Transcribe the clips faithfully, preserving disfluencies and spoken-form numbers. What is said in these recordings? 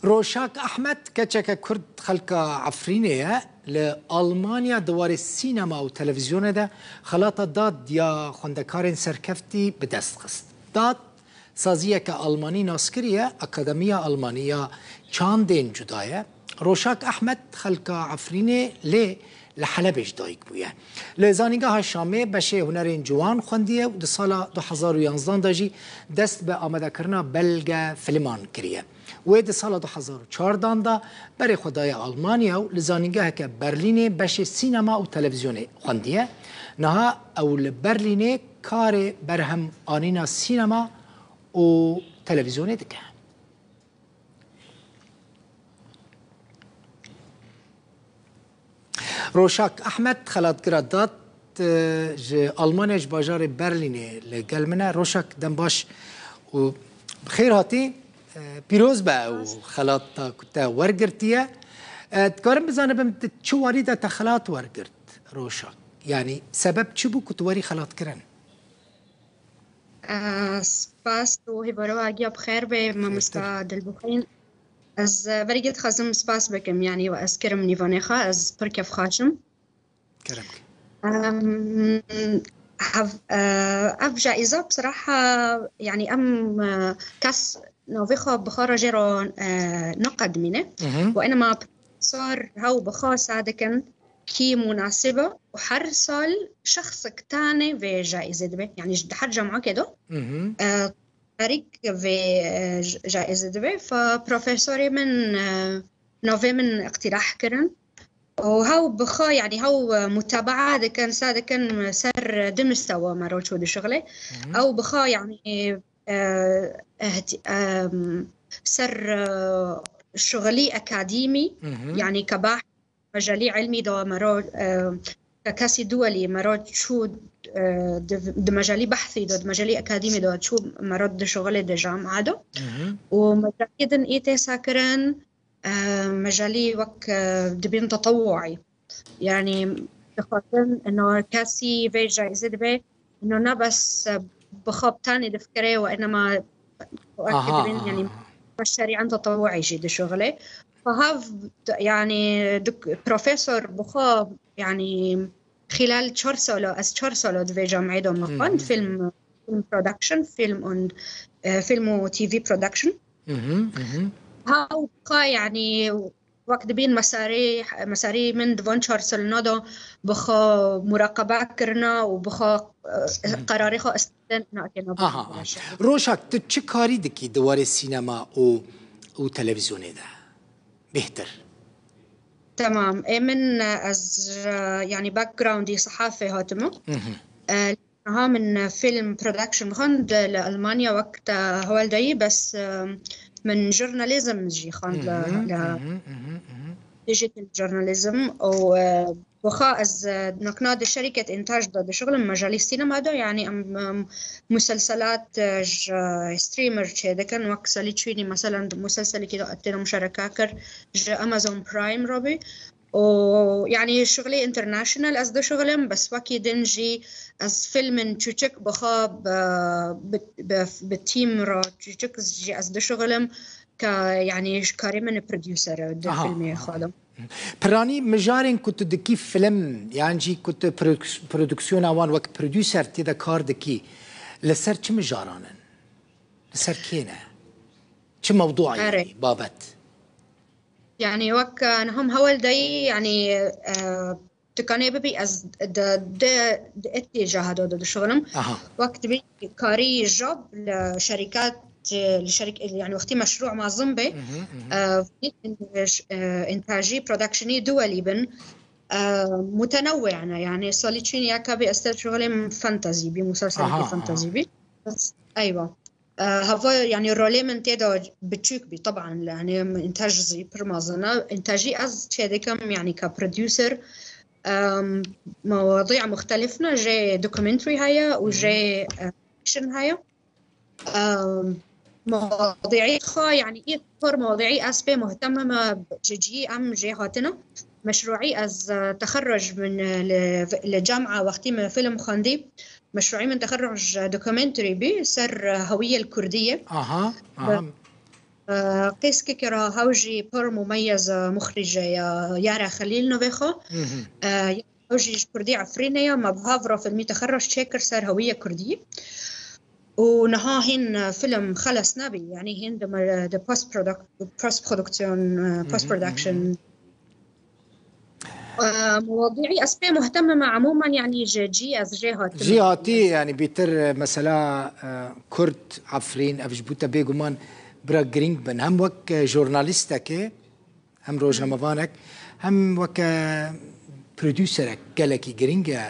Roşak Ehmed keçeke Kurd xelka Efrînê ye. Li Almanya di warê sînema û televîzyonê de xelata dad ya xwendekarên serkeftî bi dest xist. Dad saziyeke Almanî naskirî ye, Akademiya Almanî ya Çandên Cuda ye. Roşak Ehmed xelka Efrînê lê li Helebê ji dayik bûye. Li Zanîngeha Şamê beşê hunerên ciwan xwendiye û di sala du hezar û yanzdan de jî dest bi amadekirina belge filiman kiriye. Wê di sala du hezar û çardan de berê xwe daye Almanya û li zanîngeheke Berlînê beşê sînema û televîzyonê xwendiye. Niha ew li Berlînê karê berhem anîna sînema û televîzyonê dike. Roşak Ehmed, xelatgira dad, e, ji Almanya, ji bajarê Berlînê li gel min e. Roşak, dem baş û bi xêr hatî. E, pîroz be ew xelata ku te wergirtiye. E, dikarim bizanibim, tu çi warî de te xelat wergirt, Roşak? Yanî sebeb çi bû ku tu werî xelatkirin? Eh, spas û hêvara we agiya bi xêr be, mamosta Dilbixwîn. Ez, eh, verî dixwazim spas bikim, yanî we ez kirim nîvanê xwe, ez pir kêfxweş im. Kerem ke. Em, hev-, eh, ev caîza bsiraha, yanî em, eh, kes navê xwe bi xwe re jê re, eh, naqedimîne. Mhm. Û enema profesor hew bi xwe sa dikin, kî munasib e û her sal şexsek tane vê caîzê dibe. Yanî ji her cemekê de, Mhm. e, tarîk vê, e, j-, caîzê dibe. Fa profesorê min, e, navê min iqtîrah kirin. Û hew bi xwe, yanî hew, e, mutabaa dikin, sa dikin ser du mistewa mero çû dişixile. Mhm. Ew bi xwe, yanî, e, ihti-, e, ser, e, şixilî akadîmî, Mhm. yanî ke baş mecelî ilmî de mero, e, ke kesî duwelî mero çû, e, di, di mecelî behsî de, di mecelî akadîmî de çû mero di şixulê de camiye de. Mhm. Û mecelî din ê tê sa kirin, e, mecelî wek, e, dibên tetewuî. Yanî dixwazin ino kesî vê caîzê dibe, ino ne bes, e, bi xwe bi tenê difikire û enema wek Aha, dibên, aha, yanî aha. Şerîen tetewuî jî dişixile. Fa hev, yanî, dik-, profesor bi xwe, yanî, xîlal çar sala, ez çar sala di vê camiyê de me xwend, Mhm. film, film production, film û, e, film û T V production. Mhm, mhm. Hew xwe, yanî, wek dibên mesarê, mesarê min di van çar salina de bi xwe muraqebe kirina û bi xwe, e, Mhm. qerarê xwe Aha, aha. Roşak, tu çi karî dikî di warê sînema û, û televîzyonê de? Bêhtir. Tamam. Ê min, e, ez, e, yanî backgroundî sehafê hatime. Mhm. E, niha min, e, film production xwend li Almanya wek te hewl dayî, bes, e, min jurnalîzm jî xwend li, Mhm, li mhm, mhm, mhm. digital journalism û, e, Wiha ez, e, nakna di şerîket întaj de dişixulim, mejalî sînema de, yanî em, em, muselselat, e, ji streamer çêdikin, wek salî çûnî, meselan, di muselselekî de têne muşereka kir, ji Amazon Prime re bî. Û, yanî, şixulê international ez dişixulim, bes wekî din jî ez filmin çûçik bi xwe bi, bi, bi, bi tîm re çûçik jî ez dişixulim, ke, yanî, ji karê min producer e di Aha, filmê aha. xwe de. Piranî mijarên ku tu dikî film yan jî ku tu produks-, produksiyona wan wek producer tê de kar dikî, li ser çi mijaran in? Li ser kê ne? Çi mewdûa Erê. yanî, babet? Yanî wek, e, niha em hewl dayî, yanî, e, dikanê bibî ez di, di, di etê caha de dişixulim. Aha. Wek dibî karî job li şerîkat, li şerîk-, yanî wextî meşrû mezin bê, Mhm, mhm. e, e, întajî, productionî duwelî bin, e, mutenewwi ne. Yanî salî çûnî ya ka bî ez te şixulê min fantasy bî, muselselekî Aha, fantasy aha. bî. Bes, eywa. E, hava, yanî rolê min tê de biçûk bî, teban, yanî întaj zî pir mezin e. Întajî ez çêdikim, yanî ka producer, e, mewadîa muxtelif ne, jê documentary heye û Mhm. jê, e, fiction heye. Em, mewdûî xwe, yanî, î xor mewdûî ez pê muhtemim e, ji cî em jê hatine. Meşrûî ez, e, texerruc min, e, li, li camia wextî min film xwendî. Meşrûî min texerruc documentary bî ser, e, hewiyê li Kurdiyê. Aha, Bi- aha. Qêskekê re hew jî pir mumeyez e, muxrîce ya Yara Xelîl navê xwe. E, Hew jî ji Kurdî Efrînê ye, me bi hev re filmî tixerrej çêkir ser hewî ye Kurdî. Û niha hîn e, film xeles nebî, yanî hîn di me-, di post produc-, post production, e, post production. E, Mewadîî ez pê muhtemim e, emûmen, yanî ji cî ez jê hatim. Cî hatî, yanî bîtir, e, mesela, e, Kurd, Efrîn, ev ji bo te bêguman bira girîng bin. Hem wek, e, jurnalîstekê, hem rojnamevanek, hem weke prodûserek gelekî girîng e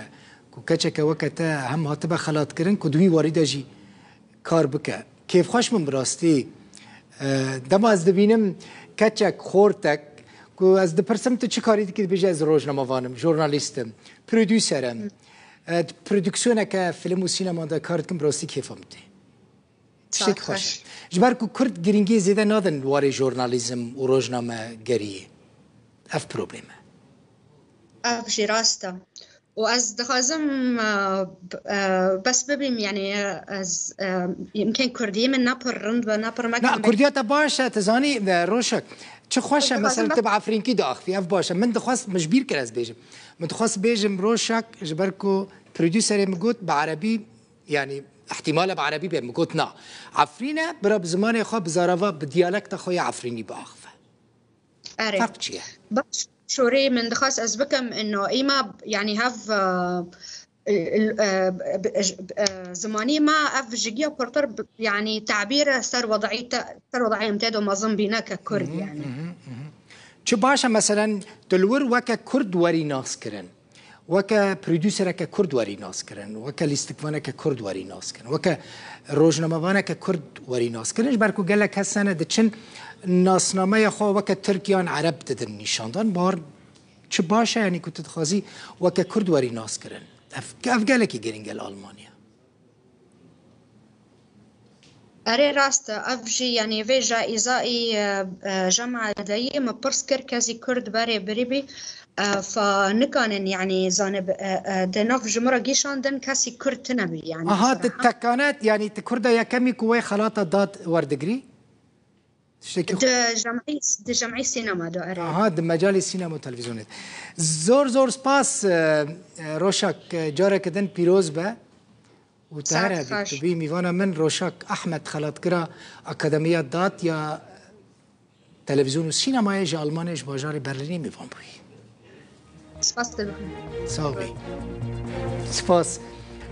ku keçeke weke te hem hatibe xelatkirin ku di wî warî de jî kar bike. Kêfxweş bûm bi rastî. E, dema ez dibînim keçek, xortek ku ez dipirsim tu çi karî dikî, dibêje ez rojnamevan im, jurnalîst im, prodûser im. E, di prodûksiyoneke film û sînema de kar dikim, bi rastî kêfa min tê. Tiştek xweş. Ji ber ku Kurd girîngiyê zêde nadin warê jurnalîzm û rojnamegeriyê. Ev problem e. Ev jî rast e. Û ez dixwazim, e, b-, e, bes bibîm, yanî, e, ez, e, yimkên Kurdiyê min ne pir rind be, ne pir mekin Na, be. Kurdiya te baş e, tu zanî, e, Roşek. Çi xweş e, Ez dixwazim mesela bes- tu bi Efrînkî diaxivî, ev baş e. Min dixwest, min ji bîr kir ez bêjim. Min dixwest bêjim Roşek, ji ber ku prodûserê min got bi erebî, yanî, ihtimale bi erebî bê, min got na. Efrîn e, bira bi zimanê xwe, bi zarava, bi diyalekta xwe ya Efrînî biaxive. Erê. Ferq çi ye? Baş, şorê min dixwest ez bikim, ino, îma, yanî, hev, e, e, e, e, zimanî me ev ji giya pirtir, yanî, tabîr e ser wed'î te, ser wed'î em tê de mezin bîne ke Kurd, yanî. Çi baş e, meselen, tu li wir weke Kurd werî nas kirin, weke prodûsereke Kurd werî nas kirin, weke lîstikvaneke Kurd werî nas kirin, weke rojnamevaneke Kurd werî nas kirin, ji ber ku gelek kes hene diçin nasnameya xwe weke Tirk yan Ereb didin nîşandan. Bar çi baş e, yanî ku tu dixwazî weke Kurd werî nas kirin. Ev, ev gelekî girîng e li Almanya. Erê, rast e. Ev jî, yanî, vê caîzayî, e, e, Cemal Deyî min pirs kir, kesî Kurd berê birî bî, e, fa nikanin, yanî, zanib, e, e, di nav ji min re gîşandin, kesî Kurd tine bî, yanî, Aha, tu seraha. Tekane, yanî, tu Kurda yekemî ku wê xelata dad werdigrî? Tiştekî xwe- Di cemî, di cemî sînema de, erê. Aha, di mecalê sînema û televîzyonê. Zor, zor spas, e, e, Roşak, e, careke din pîroz be. Û te Saet here bî, xweş. Tu bî mîvana min, Roşak Ahmed, xelatkira Akademiya Dad ya Televîzyon û Sînemayê ji Almanyê, ji bajarê Berlînê mîvan bûyî. Spas te bikim. Sax bî. Spas.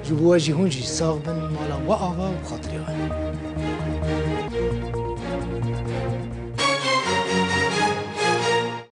Ji bo we jî, hûn jî sax bin, mala we ava û xatirê we.